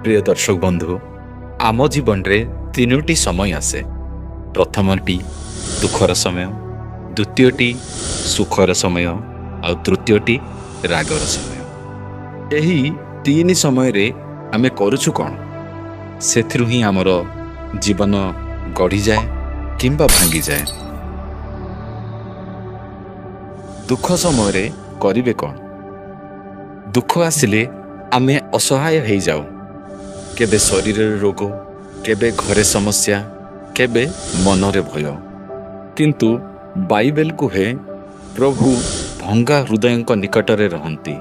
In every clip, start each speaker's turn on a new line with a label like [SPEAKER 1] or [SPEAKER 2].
[SPEAKER 1] ପ୍ରିୟ ଦର୍ଶକ ବନ୍ଧୁ, ଆମ ଜୀବନରେ ତିନୋଟି ସମୟ ଆସେ। ପ୍ରଥମଟି ଦୁଃଖର ସମୟ, ଦ୍ୱିତୀୟଟି ସୁଖର ସମୟ ଆଉ ତୃତୀୟଟି ରାଗର ସମୟ। ଏହି ତିନି ସମୟରେ ଆମେ କରୁଛୁ କ'ଣ, ସେଥିରୁ ହିଁ ଆମର ଜୀବନ ଗଢ଼ିଯାଏ କିମ୍ବା ଭାଙ୍ଗିଯାଏ। ଦୁଃଖ ସମୟରେ କରିବେ କ'ଣ? ଦୁଃଖ ଆସିଲେ ଆମେ ଅସହାୟ ହେଇଯାଉ। କେବେ ଶରୀରରେ ରୋଗ, କେବେ ଘରେ ସମସ୍ୟା, କେବେ ମନରେ ଭୟ। କିନ୍ତୁ ବାଇବେଲ କୁହେ, ପ୍ରଭୁ ଭଙ୍ଗା ହୃଦୟଙ୍କ ନିକଟରେ ରହନ୍ତି।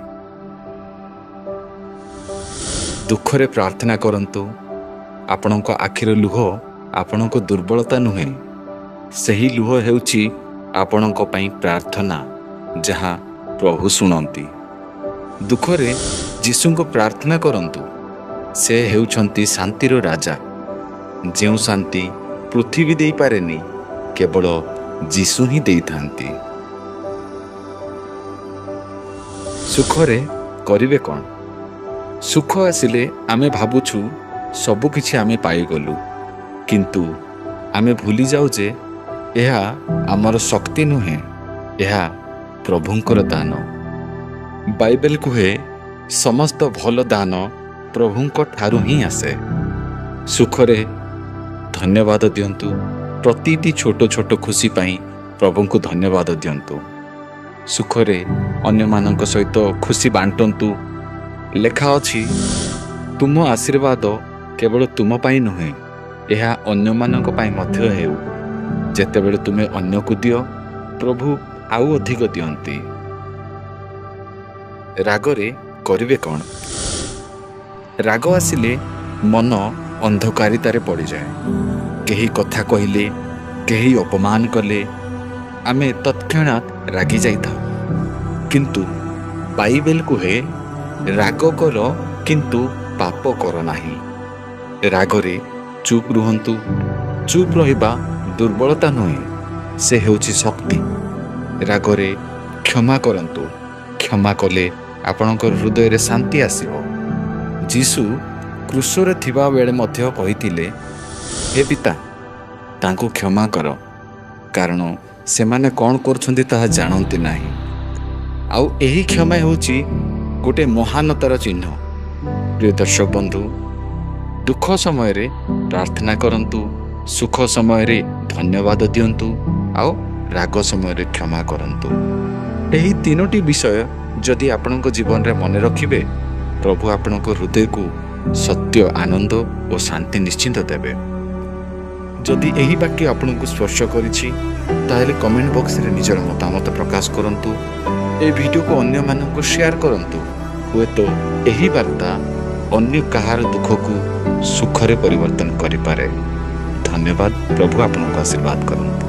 [SPEAKER 1] ଦୁଃଖରେ ପ୍ରାର୍ଥନା କରନ୍ତୁ। ଆପଣଙ୍କ ଆଖିର ଲୁହ ଆପଣଙ୍କ ଦୁର୍ବଳତା ନୁହେଁ, ସେହି ଲୁହ ହେଉଛି ଆପଣଙ୍କ ପାଇଁ ପ୍ରାର୍ଥନା, ଯାହା ପ୍ରଭୁ ଶୁଣନ୍ତି। ଦୁଃଖରେ ଯୀଶୁଙ୍କୁ ପ୍ରାର୍ଥନା କରନ୍ତୁ। ସେ ହେଉଛନ୍ତି ଶାନ୍ତିର ରାଜା। ଯେଉଁ ଶାନ୍ତି ପୃଥିବୀ ଦେଇପାରେନି, କେବଳ ଯୀଶୁ ହିଁ ଦେଇଥାନ୍ତି। ସୁଖରେ କରିବେ କ'ଣ? ସୁଖ ଆସିଲେ ଆମେ ଭାବୁଛୁ ସବୁକିଛି ଆମେ ପାଇଗଲୁ, କିନ୍ତୁ ଆମେ ଭୁଲିଯାଉ ଯେ ଏହା ଆମର ଶକ୍ତି ନୁହେଁ, ଏହା ପ୍ରଭୁଙ୍କର ଦାନ। ବାଇବେଲ କୁହେ, ସମସ୍ତ ଭଲ ଦାନ ପ୍ରଭୁଙ୍କ ଠାରୁ ହିଁ ଆସେ। ସୁଖରେ ଧନ୍ୟବାଦ ଦିଅନ୍ତୁ। ପ୍ରତିଟି ଛୋଟ ଛୋଟ ଖୁସି ପାଇଁ ପ୍ରଭୁଙ୍କୁ ଧନ୍ୟବାଦ ଦିଅନ୍ତୁ। ସୁଖରେ ଅନ୍ୟମାନଙ୍କ ସହିତ ଖୁସି ବାଣ୍ଟନ୍ତୁ। ଲେଖା ଅଛି, ତୁମ ଆଶୀର୍ବାଦ କେବଳ ତୁମ ପାଇଁ ନୁହେଁ, ଏହା ଅନ୍ୟମାନଙ୍କ ପାଇଁ ମଧ୍ୟ ହେଉ। ଯେତେବେଳେ ତୁମେ ଅନ୍ୟକୁ ଦିଅ, ପ୍ରଭୁ ଆଉ ଅଧିକ ଦିଅନ୍ତି। ରାଗରେ କରିବେ କ'ଣ? ରାଗ ଆସିଲେ ମନ ଅନ୍ଧକାରିତାରେ ପଡ଼ିଯାଏ। କେହି କଥା କହିଲେ, କେହି ଅପମାନ କଲେ, ଆମେ ତତ୍କ୍ଷଣାତ୍ ରାଗି ଯାଇଥାଉ। କିନ୍ତୁ ବାଇବେଲ କୁହେ, ରାଗ କର କିନ୍ତୁ ପାପ କର ନାହିଁ। ରାଗରେ ଚୁପ୍ ରୁହନ୍ତୁ। ଚୁପ୍ ରହିବା ଦୁର୍ବଳତା ନୁହେଁ, ସେ ହେଉଛି ଶକ୍ତି। ରାଗରେ କ୍ଷମା କରନ୍ତୁ। କ୍ଷମା କଲେ ଆପଣଙ୍କ ହୃଦୟରେ ଶାନ୍ତି ଆସିବ। ଯୀଶୁ କ୍ରୁଶରେ ଥିବାବେଳେ ମଧ୍ୟ କହିଥିଲେ, ହେ ପିତା, ତାଙ୍କୁ କ୍ଷମା କର, କାରଣ ସେମାନେ କ'ଣ କରୁଛନ୍ତି ତାହା ଜାଣନ୍ତି ନାହିଁ। ଆଉ ଏହି କ୍ଷମା ହେଉଛି ଗୋଟେ ମହାନତାର ଚିହ୍ନ। ପ୍ରିୟ ଦର୍ଶକ ବନ୍ଧୁ, ଦୁଃଖ ସମୟରେ ପ୍ରାର୍ଥନା କରନ୍ତୁ, ସୁଖ ସମୟରେ ଧନ୍ୟବାଦ ଦିଅନ୍ତୁ ଆଉ ରାଗ ସମୟରେ କ୍ଷମା କରନ୍ତୁ। ଏହି ତିନୋଟି ବିଷୟ ଯଦି ଆପଣଙ୍କ ଜୀବନରେ ମନେ ରଖିବେ, ପ୍ରଭୁ ଆପଣଙ୍କ ହୃଦୟକୁ ସତ୍ୟ, ଆନନ୍ଦ ଓ ଶାନ୍ତି ନିଶ୍ଚିତ ଦେବେ। ଯଦି ଏହି ବାକ୍ୟ ଆପଣଙ୍କୁ ସ୍ପର୍ଶ କରିଛି, ତାହେଲେ କମେଣ୍ଟ ବକ୍ସରେ ନିଜର ମତାମତ ପ୍ରକାଶ କରନ୍ତୁ। ଏହି ଭିଡ଼ିଓକୁ ଅନ୍ୟମାନଙ୍କୁ ସେୟାର କରନ୍ତୁ। ହୁଏତ ଏହି ବାର୍ତ୍ତା ଅନ୍ୟ କାହାର ଦୁଃଖକୁ ସୁଖରେ ପରିବର୍ତ୍ତନ କରିପାରେ। ଧନ୍ୟବାଦ। ପ୍ରଭୁ ଆପଣଙ୍କୁ ଆଶୀର୍ବାଦ କରନ୍ତୁ।